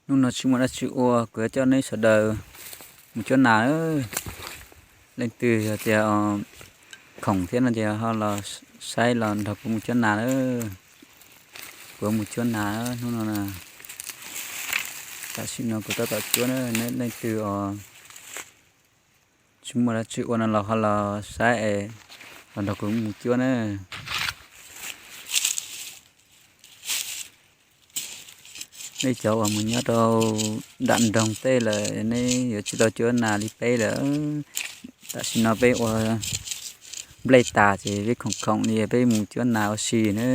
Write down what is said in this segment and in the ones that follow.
Hnub no tsis muaj dab tsi ua, kuv yuav coj nej sawv daws mus cuab nas. Leej twg yog tias khoom thiab no ces ho los saib los nrog kuv mus cuab nas na. Kuv mus cuab nas hnub no na. Tam sim no kuv tab tom cuab na, leej twg os tsis muaj dab tsi ua no los ho los saib es los nrog kuv mus cuab na. Nej cov uas mus nyob rau nram nroog tej lawm nej yuav tsis tau cuab nas li peb lawm. Tam sim no peb ua nplej tas ces peb khoom khoom li peb mus cuab nas ua si na.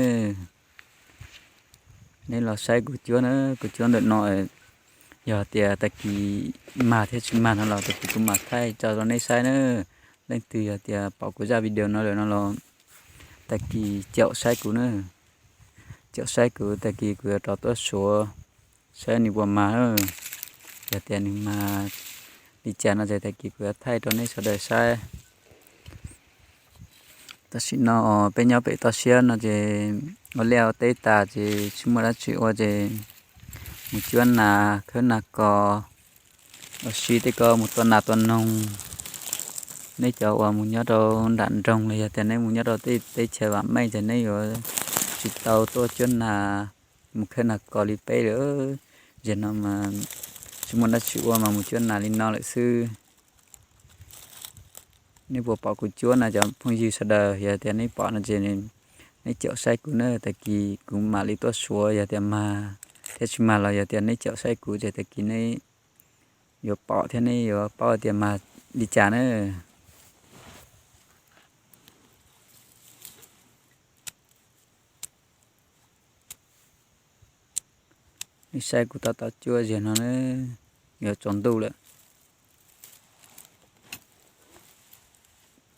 Nej los saib kuv cuab na, kuv cuab ntawm no, yog tias tag kis mag thiab tsis mag no los tag kis kuv mam thaij tso rau nej saib na. Leej twg yog tias pom kuv zaj video no lawm no los tag kis caum saib kuv na. Caum saib kuv, tag kis kuv yuav rov tuaj suav saib nws puas mag. Yog tias nws mag li cas no ces tag kis kuv yuav thaij rau nej sawv daws saib. Tam sim no peb nyob pem toj siab no ces ua liaj ua teb tas ces tsis muaj dab tsi ua ces mus cuab nas khawb nas kos ua si tej ko mus tua nas tua noog. Nej cov uas mus nyob rau nram nroog los yog tias nej mus nyob rau tej teb chaws vam meej ces nej yuav tsis tau tuaj cuab nas mus khawb nas kos li peb lawm. Yog no mas tsis muaj dab tsi ua mas mus cuab nas li no lawm xwb. Nej puas pom kuv cuab na cov phooj ywg sawv daws? Yog tias nej pom no ces nej caum saib kuv na, tag kis kuv mam li tuaj suav yog tias mag thiab tsis mag los yog tias nej caum saib kuv ces tag kis nej yuav pom thiab nej yuav paub tias mag li cas na. Nej saib kuv tab tom cuab ziag no na, yuav tsaus ntuj lawm.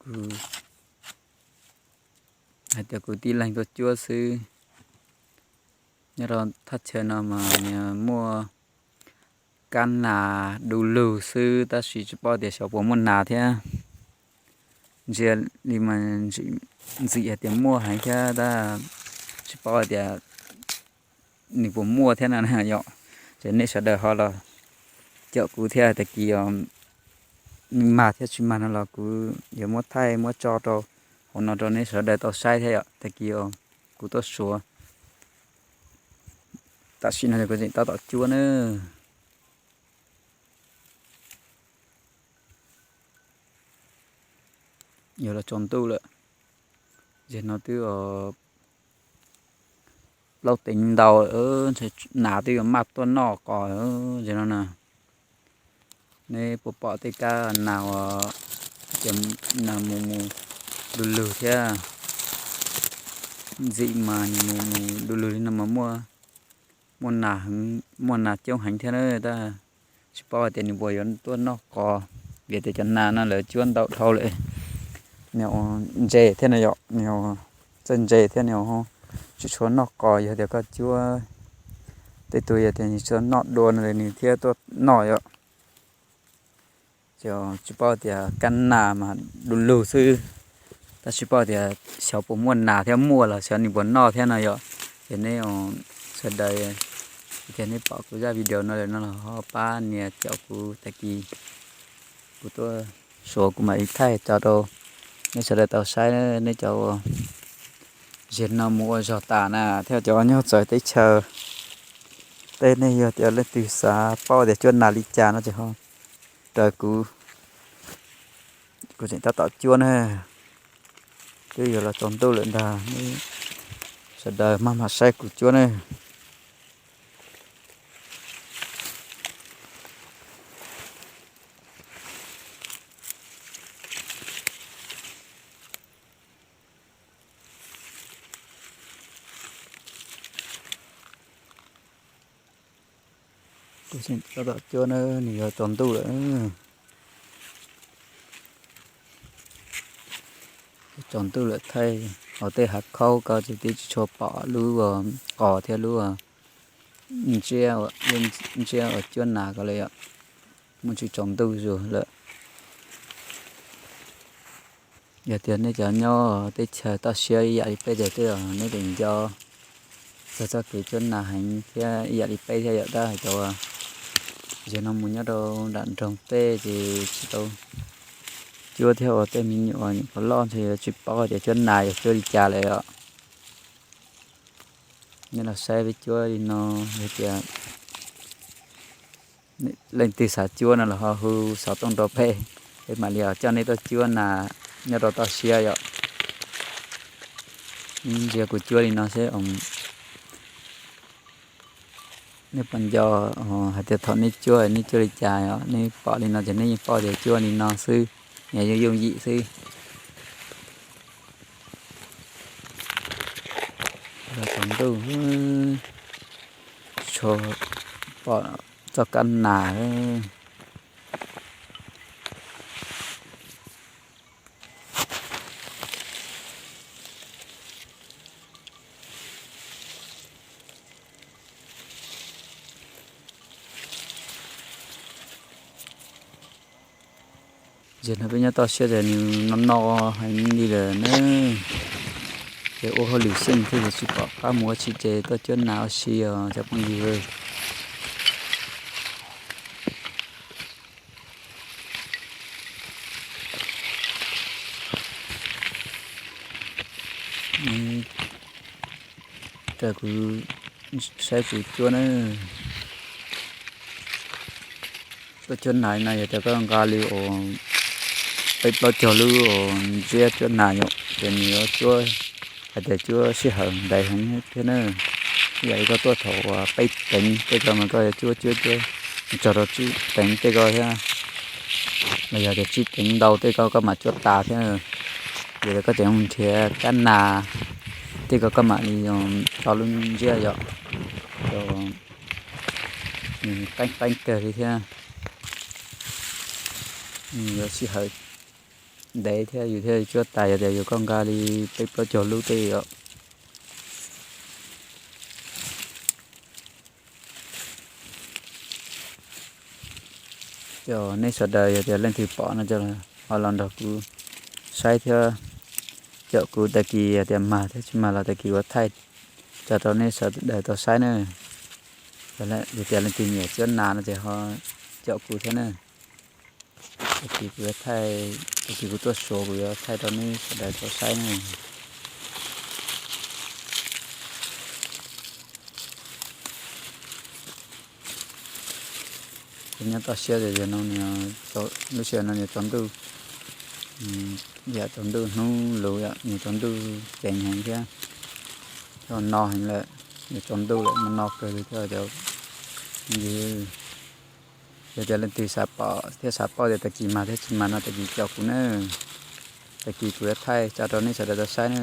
Kuv hais tias kuv tib leeg tuaj cuab xwb. Nyob rau thaj chaw no mas nws muaj kab nas du lug xwb tab sis tsis paub tias xyov puas muaj nas thiab. Ntsia li mas ntxim hais tias muaj heev thiab tab tsis paub hais tias nws puas muaj thiab no yom. Ces nej sawv daws ho los caum kuv thiab, tag kis nws mag thiab tsis mag no los kuv yuav muab thaij muab tso rau hauv no rau nej sawv daws tau saib thiab yom. Tag kis kuv tuaj suav. Tam sim no kuv tseem tab tom cuab na. Yuav los tsaus ntuj lawm. Zem no twb plaub teev ntau, nas twb yuav maj tuaj noj qos zem no na. Neb puas pom tej kab nas uas mus mus du lug thiab? Ntxim mas nws mus mus du lug li no mas muaj, muaj nas coob heev thiab na, tab tsis paub hais tias nws puas yuav tuaj noj qos, vim tias cov nas no lawv cuab ntau dhau lawm. Nws ntse thiab no yom, nws txawj ntse thiab nws tsis tshua noj qos, yog tias koj cuab tej tug yog tias nws tsis noj dua no nws thiaj tuaj noj yom. Ces tsis paub tias kab nas mas du lug xwb, tab tsis paub tias xyov puas muaj nas thiab, muaj los xyov nws puas noj thiab no yom. Ces nej sawv daws, tias nej pom kuv zaj video no lawm no los ho pab nias caum kuv, tag kis kuv tuaj suav kuv mam li thaij tso rau nej sawv daws tau saib. Nej cov uas zem no mus ua zog tas na thiab cov nyob txawv teb chaws, tej nej yog tias leej twg xav paub tias cuab nas li cas no ces ho raws kuv, kuv tseem tab tom cuab na. Twb yuav los tsaus ntuj lawm ntag, sawv daws maj mam saib kuv cuab na. Kuv tseem tab tom cuab na, nws yuav tsaus ntuj lawm. Tsaus ntuj lawm, thaij hauv tej hav khaub ko ces twb tsis tshua pom lub qos thiab lub ntsiab, ntsiab uas cuab nas ko li yom. Muaj tsis tsaus ntuj zus lawm. Yog tias nej cov nyob teb chaws toj siab ib yam li peb ces twb neb tseem nco txog txoj kev cuab nas heev thiab ib yam li peb thiab yom, tab hais tias Zaum no mus nyob rau nram nroog tej ces tsis tau cuab thiab, ua tej me nyuam nyuam qhuav loj ntshe yuav tsis paub tias cuab nas yog cuab li cas lawm os. Nej los saib peb cuab li no, yog tias leej twg xav cuab no los ho hu xov tooj rau peb, peb mam li coj nej tuaj cuab nas nyob rau toj siab yom. Ntsia kuv cuab li no seb, nej puas nco hais tias thaum nej cuab nej cuab li cas os? Nej pom li no ces nej yeej paub tias cuab li no xwb, nws yooj yooj yim xwb. Los tsaus ntuj, tsuas pom txoj kab nas. Zaum no peb nyob toj siab ces nws no no heev li lawm na. Ces ua hauj lwm xyeej thiaj li tsis pom qab mus ua tsis ces tuaj cuab nas ua si os cov phooj ywg. Raws kuv saib kuv cuab na, tuaj cuab nas no yog tias koj nqa li uas peb plaub caug lub uas ntsiab cuab nas yom, ces nws yuav cuab hais tias cuab sij hawm ntev heev thiab na. Ib yam li koj tuaj thaum uas peb teev tej ko mas koj yuav cuab cuab cuab txog rau tsib teev tej ko thiab, los yog tias tsib teev ntau tej ko koj mam cuab tas thiab. Yog tias koj tseem mus nrhiav kab nas tej ko koj mam li tso lub ntsiab yom, rau qeeb qeeb kawg li thiab. Yuav sij hawm ntev thiab yus thiaj cuab tas yog tias yus koj nqa li peb plaub caug lub tej yom. Cov nej sawv daws yog tias leej twg pom no ces ho los nrog kuv saib thiab, caum kuv tag kis yog tias mag thiab tsis mag los tag kis kuv thaij tso rau nej sawv daws tau saib na. Yog tias leej twg nyiam cuab nas no ces ho caum kuv thiab na. Tag kis kuv yuav thaij, tag kis kuv tuaj Suav kuv yuav thaij rau nej sawv daws tau saib na. Ces nyob toj siab ces no, lub sij hawm no nws tsaus ntuj, yam tsaus ntuj hnub lus yom, nws tsaus ntuj ceev heev thiab, no heev lawm, nws tsaus ntuj lawm no no kawg li thiab cov phooj ywg. Yog tias leej twg xav pom thiab xav paub tias tag kis mag thiab tsis mag no tag kis caum kuv na, tag kis kuv yuav thaij tso rau nej sawv daws tau saib na.